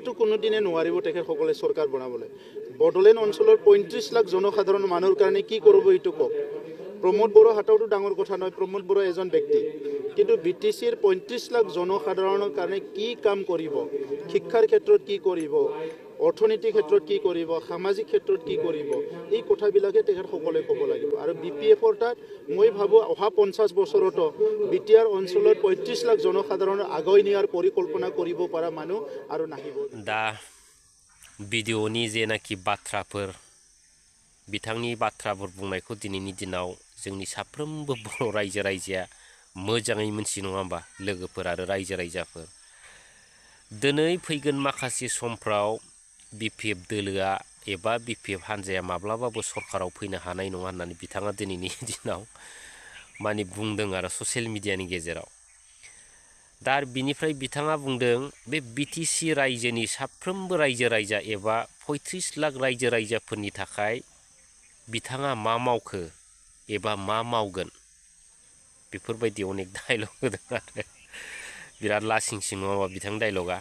তো কোনোদিনে নোৱাৰিব তেখেতসকলে চৰকাৰ বনাবলৈ বড়োলেণ্ড অঞ্চলৰ ৩৫ লাখ জনসাধাৰণ মানুহৰ কাৰণে কি কৰিব এইটো কওক প্ৰমোদ বড়ো হাততো ডাঙৰ কথা নহয় প্ৰমোদ বড়ো এজন ব্যক্তি কিন্তু বিটিচিৰ ৩৫ লাখ জনসাধাৰণৰ কাৰণে কি কাম কৰিব শিক্ষাৰ ক্ষেত্ৰত কি কৰিব অৰ্থনৈতিক ক্ষেত্ৰত কি কৰিব সামাজিক ক্ষেত্ৰত কি কৰিব এই কথাবিলাকে তেখেতসকলে ক'ব লাগিব আৰু বিপিএফৰ তাত মই ভাবোঁ অহা 50 বছৰতো বিটিআৰ অঞ্চলৰ ৩৫ লাখ জনসাধাৰণৰ আগুৱাই নিয়াৰ পৰিকল্পনা কৰিব পৰা মানুহ আৰু নাহিব दा भिडिअनि जेनाखि बाथ्राफोर बिथांनि बाथ्राफोर बुंनायखौ दिनैनि दिनाव जोंनि साफ्रोमबो बर' रायजो राजाया मोजाङै मोनथियो नङा होमबा लोगोफोर आरो रायजो राजाफोर दिनै फैगोन माखासे समफ्राव बिपिएफ दोलोआ एबा बिपिएफ हानजाया माब्लाबाबो सरकाराव फैनो हानाय नङा होननानै बिथाङा दिनैनि दिनाव माने बुंदों आरो ससियेल मिडियानि गेजेराव दा बिनिफ्राय बिथाङा बुंदों बे बिटिसि रायजोनि साफ्रोमबो रायजो राजा एबा 35 लाख रायजो राजाफोरनि थाखाय बिथाङा मा मावखो एबा मा मावगोन बेफोरबायदि अनेक डायलग होदों आरो बिराद लासिंसिं नङा होमबा बिथांनि डायलगा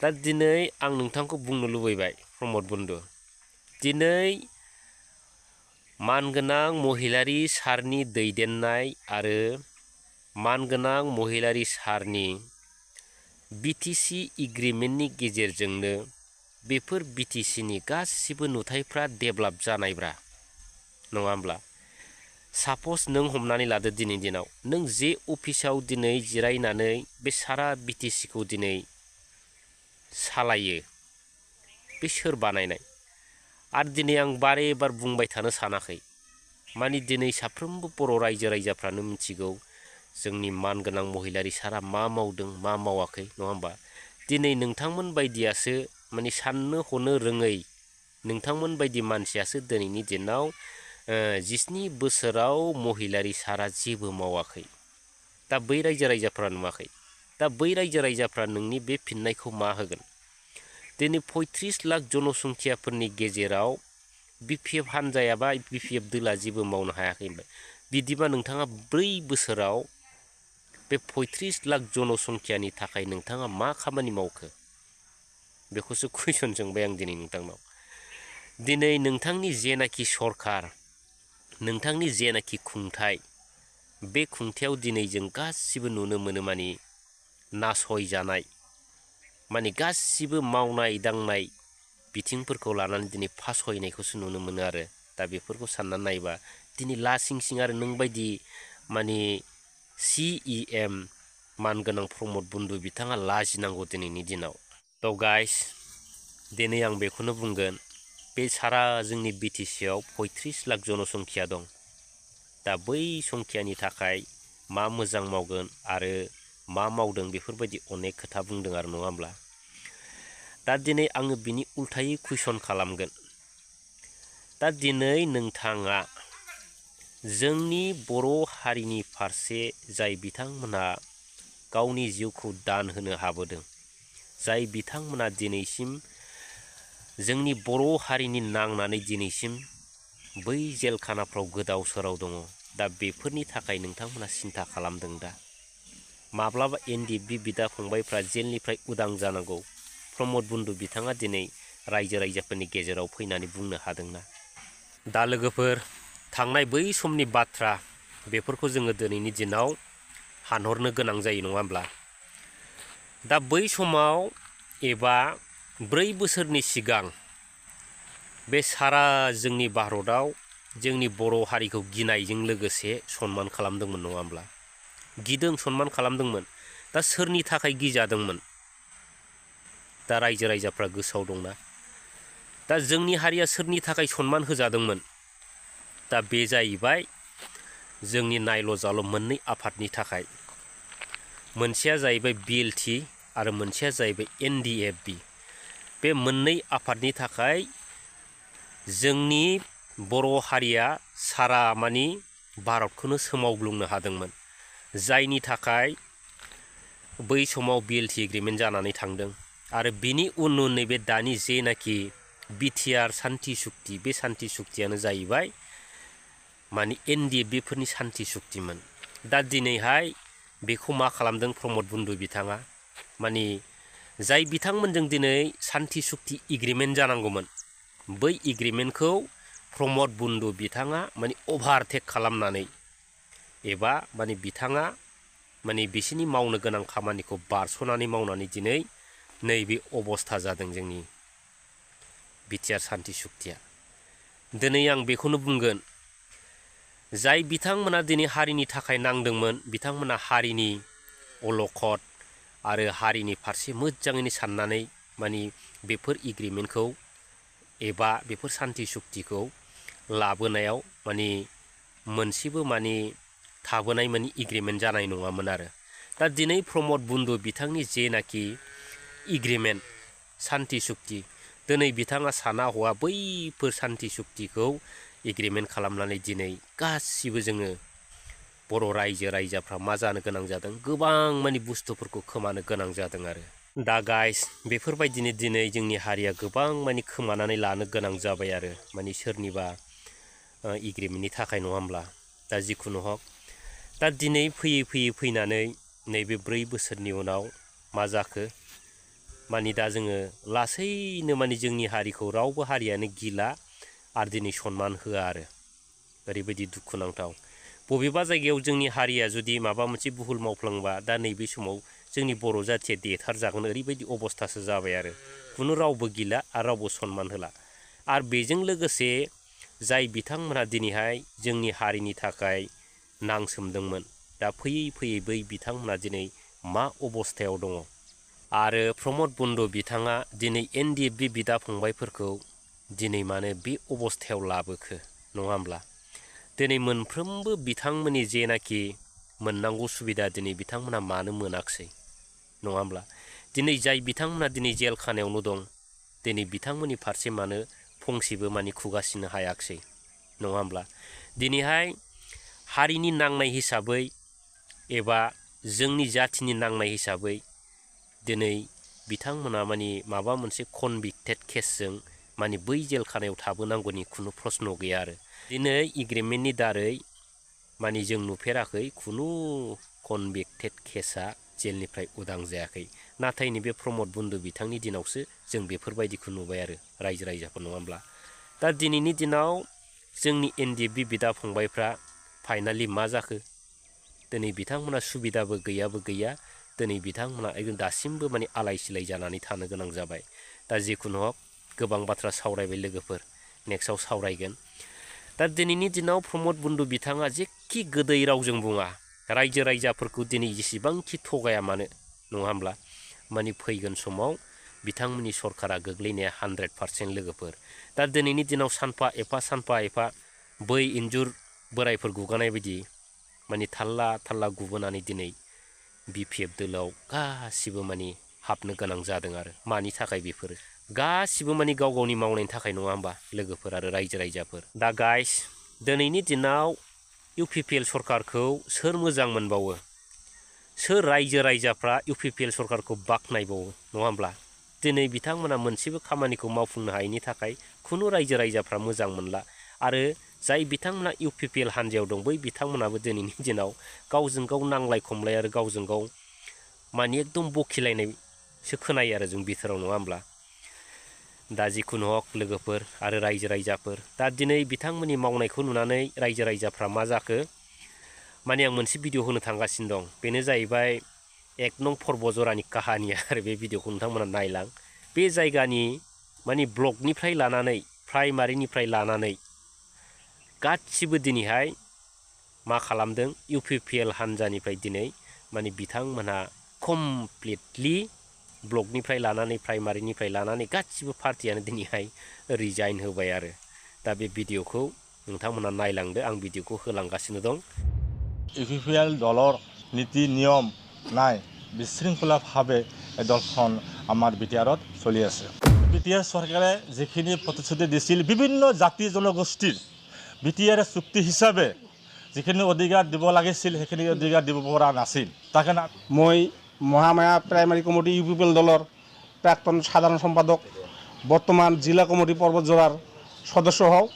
दा दिनै आं नोंथांखौ बुंनो लुबैबाय प्रमद बन्धु दिनै मानगोनां महिलारि सारनि दैदेननाय आरो मानगोनां महिलारि सारनि बिटिसि एग्रिमेन्टनि गेजेरजोंनो बेफोर बिटिसिनि गासिबो नुथायफ्रा डेभेलप जानायब्रा नङा होमब्ला साप'ज नों हमनानै लादो दिनै दिनाव नों जे अफिसाव दिनै जिरायनानै बे सारा बिटिसिखौ दिनै सालायो बे सोर बानायनाय आरो दिनै आं बारे बार बुंबाय थानो सानाखै माने दिनै साफ्रोमबो बर' रायजो राजाफ्रानो मिथिगौ जोंनि मानगोनां महिलारि सारा मा मावदों मा मावाखै नङा होमबा दिनै नोंथांमोन बायदियासो माने साननो हनो रोङै नोंथांमोन बायदि मानसियासो दिनैनि दिनाव 17 बोसोराव महिलारि सारा जेबो मावाखै दा बै रायजो राजाफ्रा नुवाखै दा बै रायजो राजाफ्रा नोंनि बे फिननायखौ मा होगोन दिनै 35 लाख जनसंख्याफोरनि गेजेराव बिपिएफ हानजाया बा बिपिएफ दोला जेबो मावनो हायाखै बिदिबा नोंथाङा 4 बोसोराव बे 35 लाख जनसंख्यानि थाखाय नोंथाङा मा खामानि मावखो बेखौसो कुइसन सोंबाय आं दिनै नोंथांनाव दिनै नोंथांनि जेनाखि सरकार नोंथांनि जेनाखि खुंथाय बे खुंथायाव दिनै जों गासिबो नुनो मोनो माने नासयजानाय माने गासिबो मावनाय दांनाय बिथिंफोरखौ लानानै दिनै फासयनायखौसो नुनो मोनो आरो दा बेफोरखौ साननानै नायबा दिनै लासिंसिं आरो नों बायदि माने CEM मानगोनां प्रमद बन्धु बिथाङा लाजिनांगौ दिनैनि दिनाव थ' गाइस दिनै आं बेखौनो बुंगोन बे सारा जोंनि बिटिसिआव 35 लाख जनसंख्या दं दा बै संख्यानि थाखाय मा मोजां मावगोन आरो मा मावदों बेफोरबायदि अनेक खोथा बुंदों आरो नङा होमब्ला दा दिनै आङो बिनि उल्थायै कुइसन खालामगोन दा दिनै नोंथाङा जोंनि बर' हारिनि फारसे जाय बिथांमोनहा गावनि जिउखौ दान होनो हाबोदों जाय बिथांमोना दिनैसिम जोंनि बर' हारिनि नांनानै दिनैसिम बै जेलखानाफ्राव गोदाव सोराव दङ दा बेफोरनि थाखाय नोंथांमोना सिन्था खालामदों दा माब्लाबा NDFB बिदा फंबायफ्रा जेलनिफ्राय उदां जानांगौ प्रमद बन्धु बिथाङा दिनै रायजो राजाफोरनि गेजेराव फैनानै बुंनो हादोंना दा लोगोफोर थांनाय बै समनि बाथ्रा बेफोरखौ जोङो दिनैनि दिनाव हानहरनो गोनां जायो नङा होमब्ला दा बै समाव एबा 4 बोसोरनि सिगां बे सारा जोंनि भारतआव जोंनि बर' हारिखौ गिनायजों लोगोसे सनमान खालामदोंमोन नङा होमब्ला गिदों सनमान खालामदोंमोन दा सोरनि थाखाय गिजादोंमोन दा रायजो राजाफ्रा गोसोआव दंना दा जोंनि हारिया सोरनि थाखाय सनमान होजादोंमोन दा बे जाहैबाय जोंनि नायल' जाल' मोननै आफादनि थाखाय मोनसेया जाहैबाय BLT आरो मोनसेया जाहैबाय NDFB बे मोननै आफादनि थाखाय जोंनि बर' हारिया सारा मानि भारतखौनो सोमावग्लुंनो हादोंमोन जायनि थाखाय बै समाव BLT एग्रिमेन्ट जानानै थांदों आरो बिनि उन नैबे दानि जेनाखि बिटिआर सान्थि सुक्ति बे सान्थि सुक्तियानो जाहैबाय माने NDFBफोरनि सान्थि सुक्तिमोन दा दिनैहाय बेखौ मा खालामदों प्रमद बन्धु बिथाङा माने जाय बिथांमोनजों दिनै सान्थि सुक्ति एग्रिमेन्ट जानांगौमोन बै एग्रिमेन्टखौ प्रमद बन्धु बिथाङा माने अभारटेक खालामनानै एबा माने बिथाङा माने बिसोरनि मावनो गोनां खामानिखौ बारस'नानै मावनानै दिनै नैबे अबस्था जादों जोंनि बिटिआर सान्थि सुक्तिया। दिनै आं बेखौनो बुंगोन जाय बिथांमोना दिनै हारिनि थाखाय नांदोंमोन बिथांमोना हारिनि अलखद आरो हारिनि फारसे मोजाङैनो साननानै माने बेफोर एग्रिमेन्टखौ एबा बेफोर सान्थि सुक्तिखौ लाबोनायाव माने मोनसेबो माने थाबोनाय माने एग्रिमेन्ट जानाय नङामोन आरो। दा दिनै प्रमद बन्धु बिथांनि जेनाखि एग्रिमेन्ट सान्थि सुक्ति दिनै बिथाङा साना हवा बैफोर सान्थि सुक्तिखौ एग्रिमेन्ट खालामनानै दिनै गासिबो जोङो बर' रायजो राजाफ्रा मा जानो गोनां जादों गोबां माने बुस्थुफोरखौ खोमानो गोनां जादों आरो। दा गाइस बेफोरबायदिनो दिनै जोंनि हारिया गोबां माने खोमानानै लानो गोनां जाबाय आरो माने सोरनिबा एग्रिमेन्टनि थाखाय नङा होमब्ला। दा जिखुनु हक दा दिनै फैयै फैनानै नैबे 4 बोसोरनि उनाव मा जाखो माने दा जोङो लासैनो माने जोंनि हारिखौ रावबो हारियानो गिला आरो दिनै सनमान होआ आरो ओरैबायदि दुखुनांथाव। बबेबा जायगायाव जोंनि हारिया जुदि माबा मोनसे भुल मावफ्लांबा दा नैबे समाव जोंनि बर' जाथिया देथारजागोन ओरैबायदि अबस्थासो जाबाय आरो खुनु रावबो गिला आरो रावबो सनमान होला। आरो बेजों लोगोसे जाय बिथांमोनहा दिनैहाय जोंनि हारिनि थाखाय नांसोमदोंमोन दा फैयै बै बिथांमोनहा दिनै मा अबस्थायाव दङ। आरो प्रमद बन्धु बिथाङा दिनै NDFB बिदा फंबायफोरखौ दिनै मानो बे अबस्थायाव लाबोखो नङा होमब्ला। दिनै मोनफ्रोमबो बिथांमोननि जेनाखि मोननांगौ सुबिदा दिनै बिथांमोना मानो मोनाखिसै नङा होमब्ला। दिनै जाय बिथांमोना दिनै जेल खानायावनो दं दिनै बिथांमोननि फारसे मानो फंसेबो माने खुगासिनो हायाखिसै नङा होमब्ला। दिनैहाय हारिनि नांनाय हिसाबै एबा जोंनि जाथिनि नांनाय हिसाबै दिनै बिथांमोना माने माबा मोनसे कनभिक्टेड केसजों माने बै जेल खानायाव थाबोनांगौनि खुनु प्रश्न गैया आरो। दिनै एग्रिमेन्टनि दारै माने जों नुफेराखै खुनु कनभिक्टेड केसा जेलनिफ्राय उदां जायाखै। नाथाय नैबे प्रमद बन्धु बिथांनि दिनावसो जों बेफोरबायदिखौ नुबाय आरो रायजो राजाफोर नङा होमब्ला। दा दिनैनि दिनाव जोंनि NDFB बिदा फंबायफ्रा फाइनालि मा जाखो दिनै बिथांमोना सुबिदाबो गैया दिनै बिथांमोना एकदम दासिमबो माने आलाय सिलाय जानानै थानो गोनां जाबाय। दा जिखुनु हक गोबां बाथ्रा सावरायबाय लोगोफोर नेक्स्टआव सावरायगोन। दा दिनैनि दिनाव प्रमद बन्धु बिथाङा जेखि गोदै रावजों बुङा रायजो राजाफोरखौ दिनै जेसेबांखि थगाया मानो नङा होमब्ला माने फैगोन समाव बिथांमोननि सरकारा गोग्लैनाया 100% लोगोफोर। दा दिनैनि दिनाव सानफा एफा बै इन्जुर बोरायफोर गुगानाय बायदि माने थाल्ला गुबोनानै दिनै BPF दोलोआव गासिबो माने हाबनो गोनां जादों आरो मानि थाखाय बेफोरो गासिबो माने गाव गावनि मावनायनि थाखाय नङा होमबा लोगोफोर आरो रायजो राजाफोर। दा गाइस दिनैनि दिनाव UPPL सरकारखौ सोर मोजां मोनबावो सोर रायजो राजाफ्रा UPPL सरकारखौ बाख्नायबावो नङा होमब्ला। दिनै बिथांमोना मोनसेबो खामानिखौ मावफुंनो हायैनि थाखाय खुनु रायजो राजाफ्रा मोजां मोनला। आरो जाय बिथांमोना UPPL हान्जायाव दं बै बिथांमोनाबो दिनैनि दिनाव गावजों गाव नांलाय खमलाय आरो गावजों गाव माने एकदम बखिलायनायसो खोनायो आरो जों बिथोराव नङा होमब्ला। दा जिखुनु हक लोगोफोर आरो रायजो राजाफोर दा दिनै बिथांमोननि मावनायखौ नुनानै रायजो राजाफ्रा मा जाखो माने आं मोनसे भिडिअ होनो थांगासिनो दं बेनो जाहैबाय 1 नं पर्बजरानि काहानिया आरो बे भिडिअखौ नोंथांमोना नायलां। बे जायगानि माने ब्लकनिफ्राय लानानै प्राइमारिनिफ्राय लानानै गासिबो दिनैहाय मा खालामदों UPPL हान्जानिफ्राय दिनै माने बिथांमोनहा कमप्लिटलि ब्लकनिफ्राय लानानै प्राइमारिनिफ्राय लानानै गासिबो पार्टियानो दिनैहाय रिजाइन होबाय आरो। दा बे भिडिअखौ नोंथांमोना नायलांदो आं भिडिअखौ होलांगासिनो दं। UPPL দলৰ নীতি নিয়ম নাই বিশৃংখলাভাৱে এই দলখন আমাৰ বিটিআৰত চলি আছে। বিটিআৰ চৰকাৰে যিখিনি প্ৰতিশ্ৰুতি দিছিল বিভিন্ন জাতি জনগোষ্ঠীৰ বিটিআৰ চুক্তি হিচাপে যিখিনি অধিকাৰ দিব লাগিছিল সেইখিনি অধিকাৰ দিব পৰা নাছিল। তাকে মই মহামায়া প্ৰাইমাৰী কমিটি UPPL দলৰ প্ৰাক্তন সাধাৰণ সম্পাদক বৰ্তমান জিলা কমিটি পৰ্বতজোৰাৰ সদস্য হওঁ।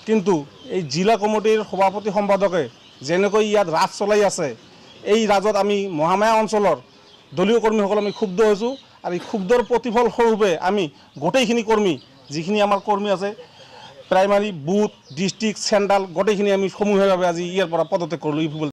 কিন্তু এই জিলা কমিটিৰ সভাপতি সম্পাদকে যেনেকৈ ইয়াত ৰাজ চলাই আছে এই ৰাজত আমি মহামায়া অঞ্চলৰ দলীয় কৰ্মীসকল আমি ক্ষুব্ধ হৈছোঁ আৰু এই ক্ষুব্ধৰ প্ৰতিফল স্বৰূপে আমি গোটেইখিনি কৰ্মী যিখিনি আমাৰ কৰ্মী আছে প্ৰাইমাৰী বুথ ডিষ্ট্ৰিক্ট চেণ্ট্ৰেল গোটেইখিনি আমি সমূহীয়াভাৱে আজি ইয়াৰ পৰা পদত্যাগ কৰিলোঁ ইউ পি পি এল